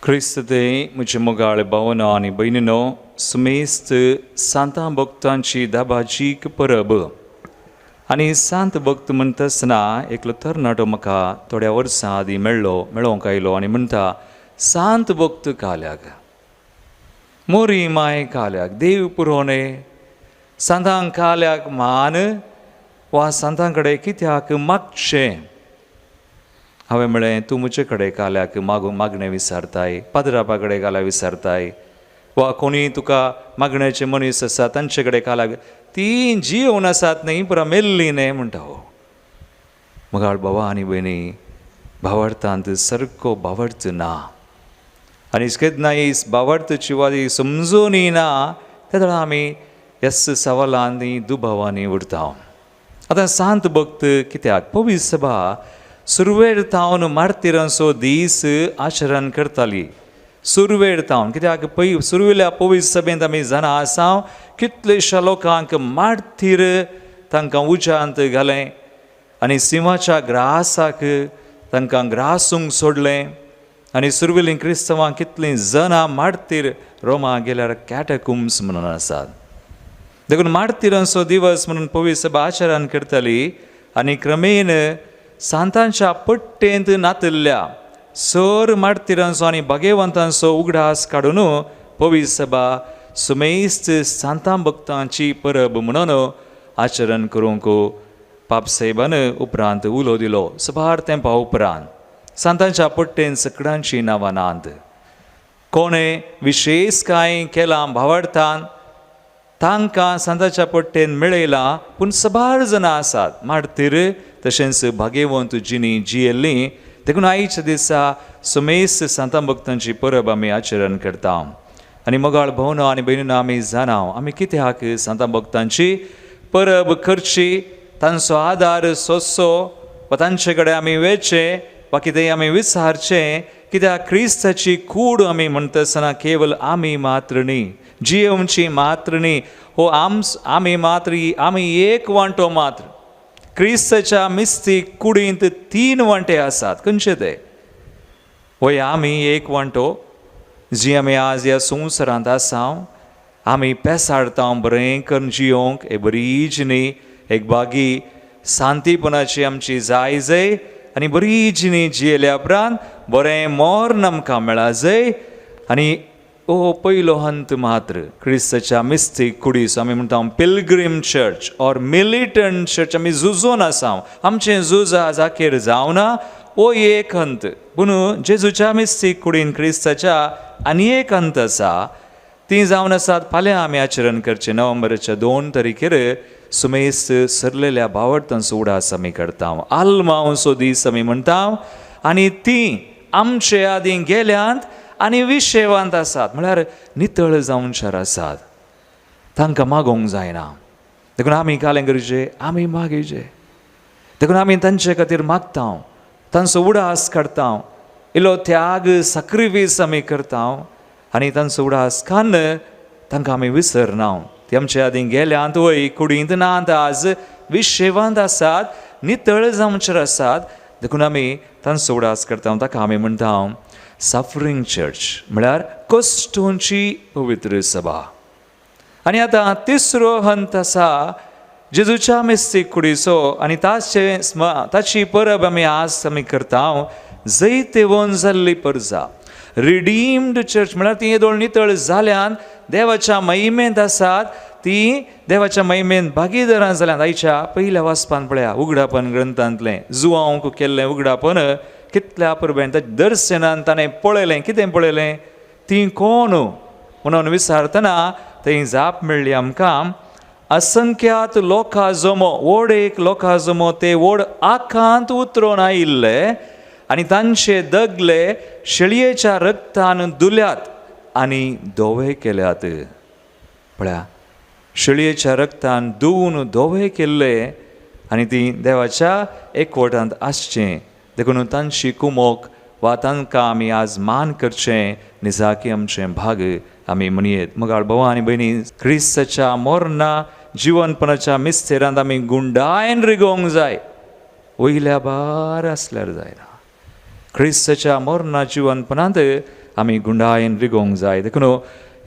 क्रिस्त ते म्हजे मोगाळ भावना आनी भयणीनो, सुमेस्त सांतां भक्तांची दाबाजीक परब. आनी सांत भक्त म्हणटा आसतना एकलो तरणाटो म्हाका थोड्या वर्सां आदीं मेळ्ळो, मेळोंक आयलो आनी म्हणटा, सांत भक्त काल्याक मोरी माय काल्याक देव पुरोने सांतांक काल्याक मान वा सांतां कडेन कित्याक मागचें. हांवें म्हळें, तूं म्हजे कडेन काल्याक मागू मागणें विचारताय, पाद्रापा कडेन काल्याक विचारताय वा कोणीय तुका मागण्याचे मनीस आसा तांचे कडेन काल्याक, ती जियोवन आसात न्ही पुरा मेल्ली न्ही म्हणटा. हो मगाळ बाबा आनी भयणी, भावार्थांत सारको भावार्थ ना आनी केन्ना ही भावार्थची वादी समजून ना तेन्ना आमी ह्याच सवालांनी दुबावांनी उरता. आतां सांत भक्त कित्याक पवित्र सभा सुरवेर थावन मार्तिरांचो दीस आचरण करताली सुरवेर थावन. कित्याक पय सुरवेल्या पवित्र सभेंत आमी जाणा आसा कितलेश्या लोकांक मार्तीर तांकां उज्यांत घालें आनी सिंवाच्या ग्रासाक तांकां ग्रासूंक सोडलें. आनी सुरवेलीं क्रिस्तवां कितलीं जनां मार्तीर रोमा गेल्यार कॅटकुम्स म्हणून आसात. देखून मार्तिरांचो दिवस म्हणून पवित्र सभा आचरण करताली आनी क्रमेन सांतांच्या पट्टेंत नातिल्ल्या सर मार्तिरांचो आनी भागेवंतांचो उगडास काडून पवित्र सभा सुमेस्त सांतां भक्तांची परब म्हणून आचरण करूंक पापसाहेबान उपरांत उलो दिलो. सुमार तेंपा उपरांत सांतांच्या पट्टेन सकडांची नांवां नात, कोणें विशेश कांय केलां भावार्थान तांकां सांताच्या पट्टेन मेळयलां, पूण सबार जाणां आसात मार्तीर तशेंच भागेवंत जिणी जियेल्लीं. देखून आयच्या दिसा सुमेस्त सांतां भक्तांची परब आमी आचरण करता. आनी मोगाळ भोवनो आनी भयणीनो, आमी जाणा आमी कित्याक सांतां भक्तांची परब करची, तांचो आदार सोंसचो वा तांचे कडेन आमी वेचें वा कितेंय आमी विचारचें. कित्याक क्रिस्ताची कूड आमी म्हणटा आसतना केवल आमी मात्र न्ही, जियेवची मात्र न्ही, हो आमी मात्र, आमी एक वांटो मात्र. क्रिस्ताच्या मिस्तीक कुडींत तीन वांटे आसात, खंयचे ते? वय आमी एक वांटो जी आमी आज ह्या संवसारांत आसा, आमी पेसाडता बरें करून जियोंक, एक बरी जिणी, एक बागी शांतीपणाची आमची जाय जय आनी बरी जिणी जियेल्या उपरांत बरें मर्ण आमकां मेळा जय. आनी ओ पयलो हंत मात्र क्रिस्ताच्या मिस्तीक कुडीस आमी म्हणटा pilgrim church or militant church. आमी झुजोन आसा, आमचें झूज आज अखेर जावना, ओ एक हंत. पूण जेजूच्या मिस्तीक कुडीन क्रिस्ताच्या आनी एक हंत आसा, ती जावन आसात फाल्यां आमी आचरण करचें नोव्हेंबराच्या 2 तारखेर सुमेस्त सरलेल्या भावार्थांचो उडास आमी करता, आल्मांवचो दीस आमी म्हणटा. आनी ती आमचे आदीं गेल्यांत आनी विशेवांत आसात, म्हळ्यार नितळ जावनशार आसात, तांकां मागोवंक जायना. देखून आमी कालें करचें, आमी मागीचे. देखून आमी तांचे खातीर मागता, तांचो उडास काडता, इल्लो त्याग साक्रिफीस आमी करता आनी तांचो उडास काडून तांकां आमी विसरना. ती आमचे आदीं गेल्यांत वय कुडींत नात, आज विशेवांत आसात, नितळ जावचेर आसात. देखून आमी तांचो उडास करता, ताका आमी म्हणटा सफरींग चर्च, म्हळ्यार कश्टोंची पवित्र सभा. आनी आतां तिसरो हंत आसा जेजूच्या मिस्तीक कुडीचो आनी ताचे ताची परब आमी आज आमी करता, जैतेवन जाल्ली परजा, रिडीम्ड चर्च, म्हळ्यार ती येदोळ नितळ जाल्यान देवाच्या महिमेंत आसात, ती देवाच्या महिमेंत भागीदारां जाल्यान. आयच्या पयल्या वाचपान पळया उगडापन ग्रंथांतलें जुवांक केल्लें उगडापन कितल्या परबेन दर्शनान ताणें पळयलें, कितें पळयलें, ती कोण म्हणून विचारतना थंय जाप मेळ्ळी आमकां, असंख्यात लोकां जमो, व्हड एक लोकां जमो, ते व्हड आकांत उतरोन आयिल्ले आनी तांचे दगले शेळयेच्या रक्तान धुल्यात आनी धवे केल्यात. पळया शेळयेच्या रक्तान धुवन धवे केल्ले आनी ती देवाच्या एकवटांत आसचें. देखून तांची कुमोक वा तांकां आमी आज मान करचें निजाकी आमचें भाग आमी म्हणयेत. मोगाळ भाव आनी भयणी, क्रिस्ताच्या मोरना जिवनपणाच्या मिस्तेरांत आमी गुंडायन रिगोवंक जाय, वयल्या भार आसल्यार जायना. क्रिस्ताच्या मरणा जिवनपणांत आमी गुंडायेन रिगोवंक जाय. देखून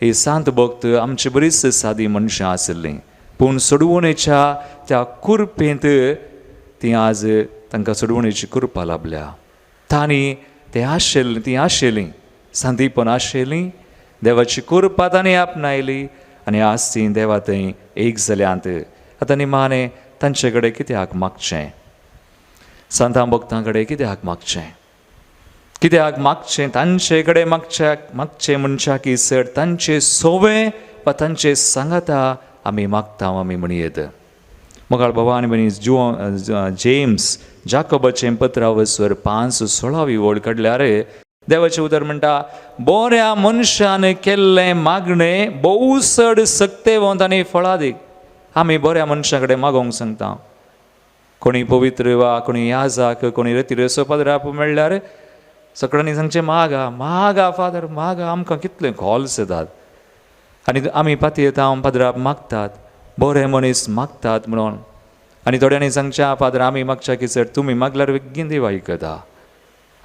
ही सांत भक्त आमची बरीच सादी मनशां आशिल्लीं, पूण सोडवणेच्या त्या कुरपेंत ती आज तांकां सोडवणेची कृपा लाभल्या. तांणी ते आशिल्लीं, ती आशिल्लीं सांदीपण आशिल्लीं, देवाची कृपा तांणी आपणायली आनी आज ती देवा थंय एक जाल्यांत. आतां निमाणें तांचे कडेन कित्याक मागचें, सांतां भक्तां कडेन कित्याक मागचें, कित्याक मागचें तांचे कडेन मागचें म्हणच्या की सर तांचे सोवे वा तांचे सांगाता आमी मागता आमी म्हणयेत. मोगाळ बाबा आनी भयणी, जेम्स जाकोबाचें पत्रावसर 5:16 वळ काडल्यार देवाचें उतर म्हणटा, बऱ्या मनशान केल्लें मागणें भोव चड सक्तेवंत आनी फळादीक. आमी बऱ्या मनशां कडेन मागोवंक सांगता, कोणी पवित्र वा कोणी याजाक कोणी रेतिरेसो पाद्राप मेळ्ळ्यार सगळ्यांनी सांगचें मागा मागा फादर मागा. आमकां कितले कॉल्स येतात आनी आमी पातयेता पाद्राप मागतात, बरे मनीस मागतात म्हणून. आनी थोड्यांनी सांगचें फादर आमी मागच्या की सर तुमी मागल्यार बेगीन देव आयकता.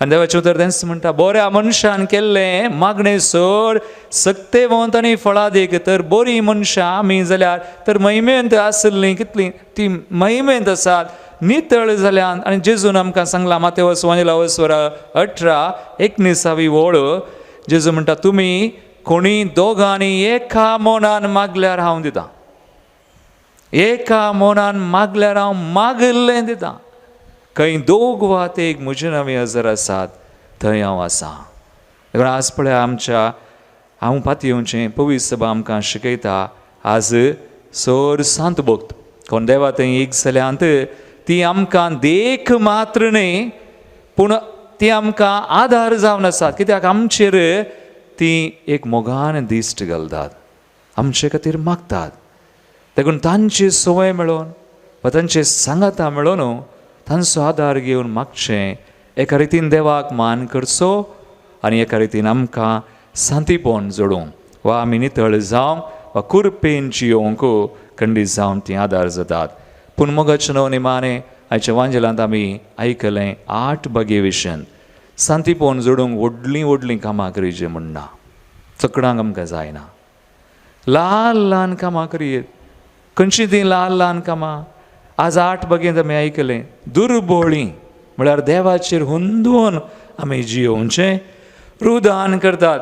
आनी देवाचें उतर तेंच म्हणटा, बऱ्या मनशान केल्लें मागणें चड सक्तेवंत आनी फळादीक. तर बरीं मनशां आमी जाल्यार तर महिमेंत आशिल्लीं कितलीं ती महिमेंत आसात, नितळ जाल्यान. आनी जेजून आमकां सांगलां मातेवस वस्वर 18:19 वळ, जेजू म्हणटा तुमी कोणी दोगांनी एका मनान मागल्यार हांव दितां, एका मनान मागल्यार हांव मागिल्लें दितां. खंय दोग वा ते एक म्हजे नांवे हजर आसात थंय हांव आसा. देखून आज पळय आमच्या हांव पातयेवचें पवित्र सभा आमकां शिकयता, आज सर सांत भक्त कोण देवा थंय एक जाल्यांत ती आमकां देख मात्र न्हय पूण ती आमकां आदार जावन आसात. कित्याक आमचेर ती एक मोगान दिश्ट घालतात, आमचे खातीर मागतात. देखून तांची संवय मेळोवन वा तांचे सांगाता मेळोवन तांचो आदार घेवन मागचें, एका रितीन देवाक मान करचो आनी एका रितीन आमकां सांतीपण जोडूंक वा आमी नितळ जावंक वा कुरपेन जियोवंक खंडीत जावन ती आदार जातात. पूण मोगाचें न्हू निमाणें आयच्या वांजेलांत आमी आयकलें 8 बागे विशयन सांतीपण जोडूंक व्हडलीं व्हडलीं कामां करीचे म्हणना, चकडांक आमकां जायना, ल्हान ल्हान कामां करयेत. खंयची तीं ल्हान ल्हान कामां? आज 8 बागेंत आमी आयकलें दुर्बोळी म्हळ्यार देवाचेर हुंदून आमी जियोवचें, रुदान करतात.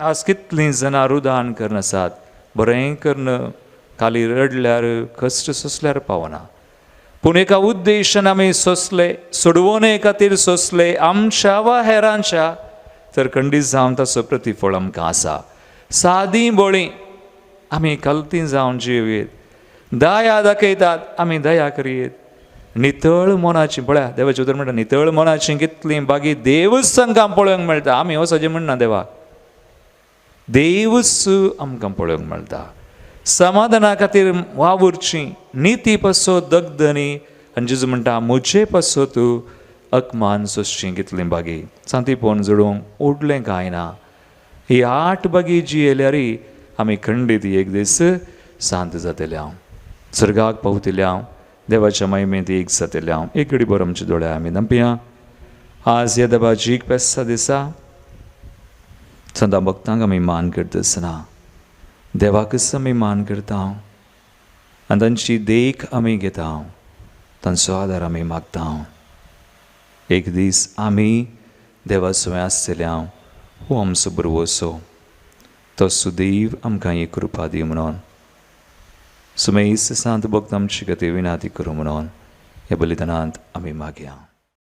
आज कितलीं जाणां रुदान करनासात, बरें करन खाली रडल्यार कश्ट सोंसल्यार पावना, पूण एका उद्देशान आमी सोंसले, सोडवणे खातीर सोंसले आमच्या वा हेरांच्या, तर खंडीत जावन ताचो प्रतिफळ आमकां आसा. सादी बोळी आमी कलती जावन जियेत, दया दाखयतात आमी दया करयेत, नितळ मनाची पळया देवाचें उतर म्हणटा नितळ मनाची कितलीं बागी देवूच तांकां पळोवंक मेळटा. आमी हो सजें म्हणना देवाक, देवूच आमकां पळोवंक मेळटा. समाधाना खातीर वावुरची निती पासत दगदनी, आनी जेजू म्हणटा म्हजे पासत अकमान सोंसची कितलीं बागी. सांतीपण जोडूंक ओडलें कांय ना. ही 8 बागी जियेल्यार आमी खंडीत एक दीस शांत जातले हांव, स्वर्गाक पावतले हांव, देवाच्या महिमेंत एक जातले हांव. एक घडी बरो आमच्या दोळ्या आमी धांपया. आज ह्या देवाची पेस्सा दिसा सदां भक्तांक आमी मान करता आसतना देवाकच आमी मान करता आनी तांची देख आमी घेता, तांचो आदार आमी मागता. एक दीस आमी देवा सवंय आसतले हांव, हो आमचो बरवसो तो सुदैव आमकां एक कृपा दी म्हणून सुमेस सांत भक्त आमची खातीर विनाती करूं म्हणून ह्या बलिदानांत आमी मागया.